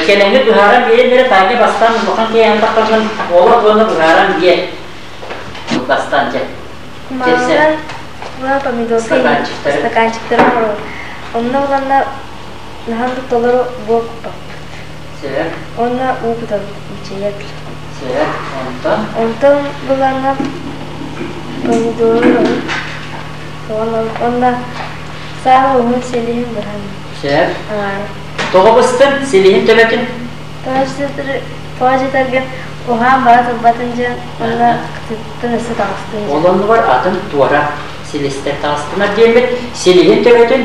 кэлэҥҥит быһааран биэрэн эрэ Таня бастаан улахан киһи таххаргын олох уонна быһааран биэр. Бастаан дьэ. Кумааҕынан помидорка стаканчиктары оҥоробут. Онно буланна наһан толору буор куппаппыт. Сөп. Уонна уу кутабыт мичийэр. Сөп. Онтон? Онтон буланна помидору уонна саамай уһун силиһин быһан. Сөп. Тоҕо быстын силиһин төбөтүн? Тоҕо дьэтэргин уһаан бара турбатын диэн уонна кытыттан өссө таҕыстын диэн. Ол оннугар атын туора силистэр таҕыстынар диэммит силиһин төбөтүн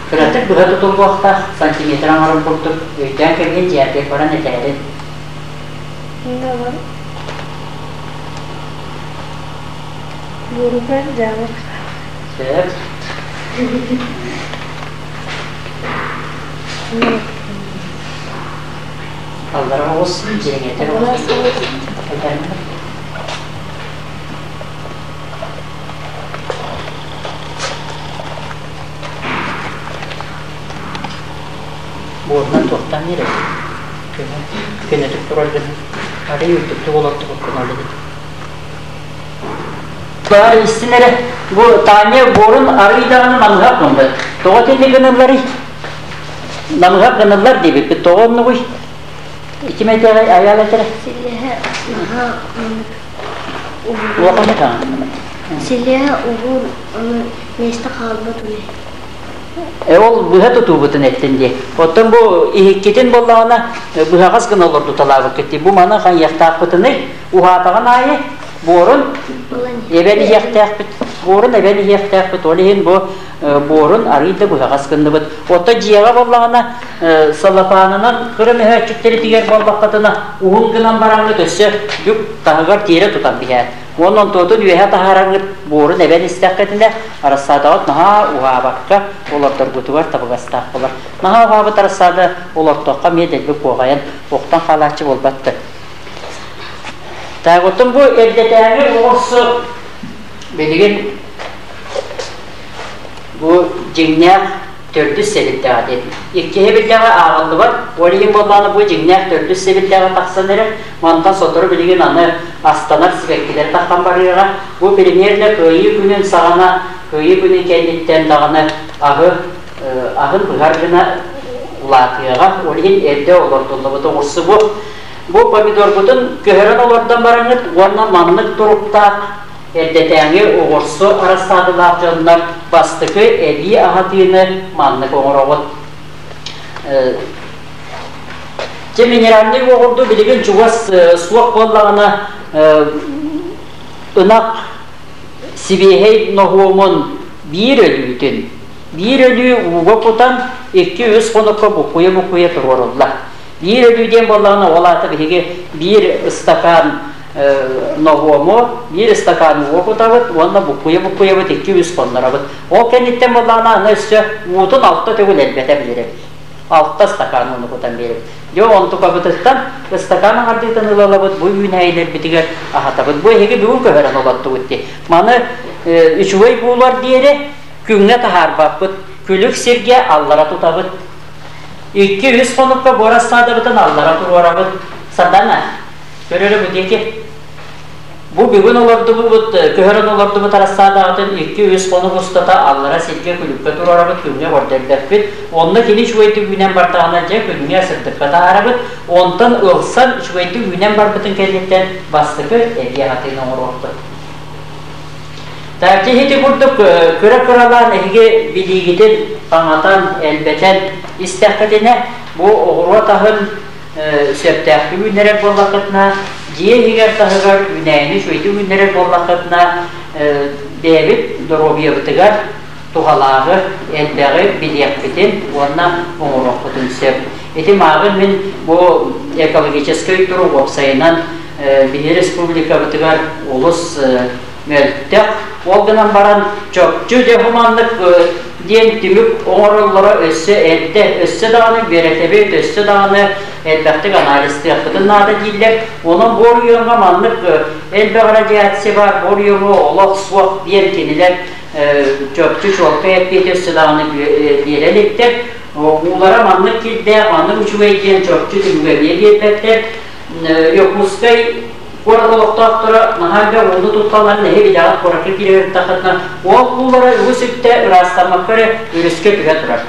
кыратык быһа тутуллуохтаах сантиметр аҥарын курдук өйдөөн кэбиһин дьиэҕэр баран этээрин. Буоруга дьаамыр. Сөп. Аллара оҕус, дьиэҥэтэр оҕус. Буорунан туохтаан биэрэбит? Көнөтүк турар гына. Арый үрдүктүк олордубуккун ол эбит. Баар истин эрэ, бу Таня буорун арый даҕаны намыһах гыммыт. Тоҕо итинник гынылларый? Намыһах гыныллар диэбиппит. Тоҕо оннугуй? Ким этэрэ, айаал этэрэ? Силиһэ наһаа Улахан этэ. Силиһэ уһун, ону миэстэ хаалбат үһү. Ол быһа тутуубутун эттин дии. Оттон бу иһиккитин буоллаҕына быһаҕас гына олордуталаабыккыт дии. Бу маны хайыахтаахпытыный? Уһаатаҕын аайы буорун эбэн иһиэхтээхпит. Буорун эбэн иһиэхтээхпит. Ол иһин бу буорун арыый да быһаҕас гынныбыт. Оттон дьиэҕэ буоллаҕына салапаанынан кыра мөһөөччүктэритигэр буоллаххытына уһун гынан бараҥҥыт өссө бүк таһыгар тиэрэ тутан биһээт. Уонна онтуотун үөһэ таһаараҥҥыт буорун эбэн истэххитинэ, арассаадаҕыт наһаа уһаабакка олордоргутугар табыгастаах буолар. Наһаа уһаабыт арассаада олортоххо эмиэ дэлби куоҕайан охтон хаалааччы буолбат да. Так, оттон бу эрдэтээҥи оҕурсу билигин бу дьиҥнээх төрдүс сэбирдэҕэ диэн. Иккиһи биллэҕэ ааҕыллыбат, ол иһин буоллаҕына бу дьиҥнээх төрдүс сэбирдэҕэ тахсан эрэр. Мантан сотору билигин аны астанар сибэккилэр таххан барыаҕа. Бу премьерне Кыайыы күнүн саҕана, Кыайыы күнүн кэнниттэн даҕаны аһы аһын быһар гына улаатыаҕа. Ол иһин эрдэ олордуллубут оҕурсу бу. Бу помидоргутун көһөрөн олордон бараҥҥыт уонна маннык туруктаах Эрдэтээҥи оҕурсу арассаадалаах дьоннор бастакы эбии аһатыыны маннык оҥороҕут. Дьэ минеральнай уоҕурдуу билигин чугас суох буоллаҕына ынах сибиэһэй ноһуомун биир өлүүтүн биир өлүү ууга кутан 2-3 хонукка буккуйа-буккуйа туруоруллар. Биир өлүү диэн буоллаҕына ол аата биһиги биир ыстакаан ноһуому биир ыстакаан уу кутабыт уонна буккуйа-буккуйабыт 2-3 хонноробут. Ол кэнниттэн буоллаҕына аны өссө уутун алта төгүл элбэтэ билэрэбит. 6 стакан ууну кутан биэрэбит. Дьэ онтукабытыттан ыстакаан аҥардыытын ылалабыт, бу үүнээйилэрбитигэр аһатабыт. Бу эһиги бүгүн көһөрөн олоттубут дии. Маны үчүгэй буолуор диэри күҥҥэ таһаарбаппыт. Күлүк сиргэ аллара тутабыт. 2-3 хонукка буор ассаадабытын аллара туруорабыт. Сардана, көрөрө бу диэки. Бу бүгүн олордубут, көһөрөн олордубут арассаадаҕытын 2-3 хонук устата аллара сиргэ күлүккэ туруорабыт, күҥҥэ көрдөрбөппүт. Онно кини үчүгэйдик үүнэн бардаҕына, дьэ, күҥҥэ сырдыкка таһаарабыт. Онтон ылсан үчүгэйдик үүнэн барбытын кэнниттэн бастакы эбии аһатыыны оҥоруохпут. Так, ити курдук кыра-кыралаан эһиги билиигитин хаҥатан, элбэтэн истэххитинэ, бу оҕуруот аһын сөптөөхтүк үүннэрэр буоллаххытына, дьиэ иһигэр таһыгар үүнээйини үчүгэйдик үүннэрэр буоллаххытына, бэйэбит доруобуйабытыгар туһалааҕы, элбэҕи билиэхпитин уонна оҥоруохпутун сөп. Ити мааҕын мин бу экологическай турук уопсайынан биһи республикабытыгар олус мөлтөх. Ол гынан баран чопчу дьэ бу маннык диэн түмүк оҥороллоро өссө эрдэ, өссө даҕаны үөрэтэбит, өссө даҕаны элбэхтик анализтыахпытын наада дииллэр. Онон бу оройуоҥҥа маннык элбэх радиация баар, бу оройуоҥҥа олох суох диэн кинилэр чопчу чуолкай эппиэти өссө даҕаны биэрэ иликтэр. Уулара маннык кирдээх, маннык үчүгэй диэн чопчу түмүгэ эмиэ биэрбэттэр. Якутскай куорат олохтоохторо наһаа элбэх ууну тутталларын эһи билэҕит куоракка киирэ ол уулара үгүс үптэ ыраастаммакка эрэ өрүскэ түһэ турар.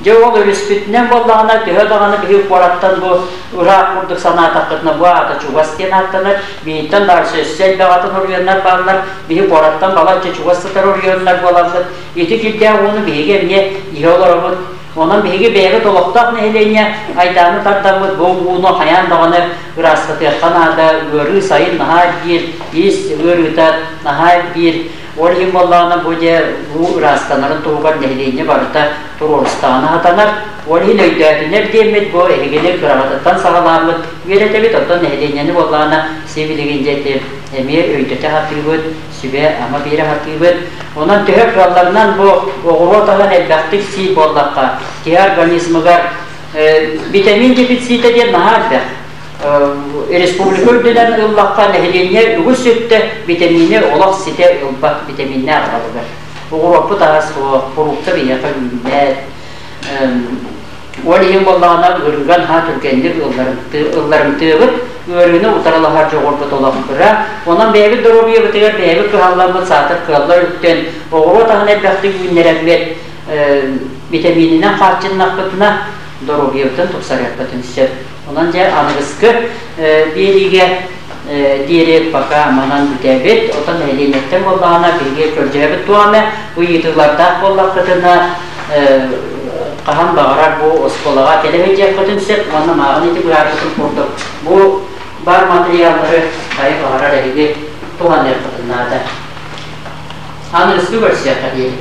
Дьэ ол өрүспүтүнэн буоллаҕына төһө даҕаны биһи куораттан бу ыраах курдук санаатахпытына бу аата чугас диэн ааттанар. Биһиттэн дальше өссө элбэх атын оройуоннар бааллар. Биһи куораттан балачча чугас сытар оройуоннар буоламмыт. Ити кирдээх ууну биһиги эмиэ иһэ олоробут. Онон биһиги бэйэбит олохтоох нэһилиэнньэ айдааны тардаммыт бу ууну хайаан даҕаны ыраастатыахха наада, ыарыы сайын наһаа элбиир, ис ыарыыта наһаа элбиир. Ол иһин буоллаҕына бу дьэ уу ыраастанарын туһугар нэһилиэнньэ барыта туруорустаҕына сатанар. Ол иһин өйдөөтүнэр диэммит бу эһигини кыраҕатыттан саҕалааммыт үөрэтэбит, оттон нэһилиэнньэни буоллаҕына сибилигин дьэ ити эмиэ өйдөтө сатыыбыт, сүбэ-ама биэрэ сатыыбыт. Онон төһө кыалларынан бу оҕуруот аһын элбэхтик сиир буоллахха, киһи организмыгар витамин дефицита диэн наһаа элбэх. Республика үрдүнэн ыллахха нэһилиэнньэ үгүс өттө витамини олох ситэ ылбат витаминнээх аҕалыгар. Оҕуруоппут аһа суох, фрукта биһиэхэ үүммэт. Ол иһин буоллаҕына ыарыыга наһаа түргэнник ылларымтыыбыт, ыарыыны утарылаһар дьоҕурбут олох кыра. Онон бэйэбит доруобуйабытыгар бэйэбит кыһалламмыт саатар кыаллар үктэн оҕуруот аһын элбэхтик үүннэрэммит витамининэн хааччыннахпытына доруобуйабытын тупсарыахпытын сөп. Онон дьэ аныгыскы биэриигэ диэри пока манан бүтэбит. Оттон нэһилиэнньэттэн буоллаҕына биһиги көрдьөөбүт туох эмэ ыйытыылардаах буоллаххытына хаһан баҕарар бу оскуолаҕа кэлэ сылдьыаххытын сөп уонна мааҕын ити быһаарбытым курдук бу бар материаллары хайа баҕарар эһиги туһаныаххытын наада. Аныгыскы көрсүөххэ диэри.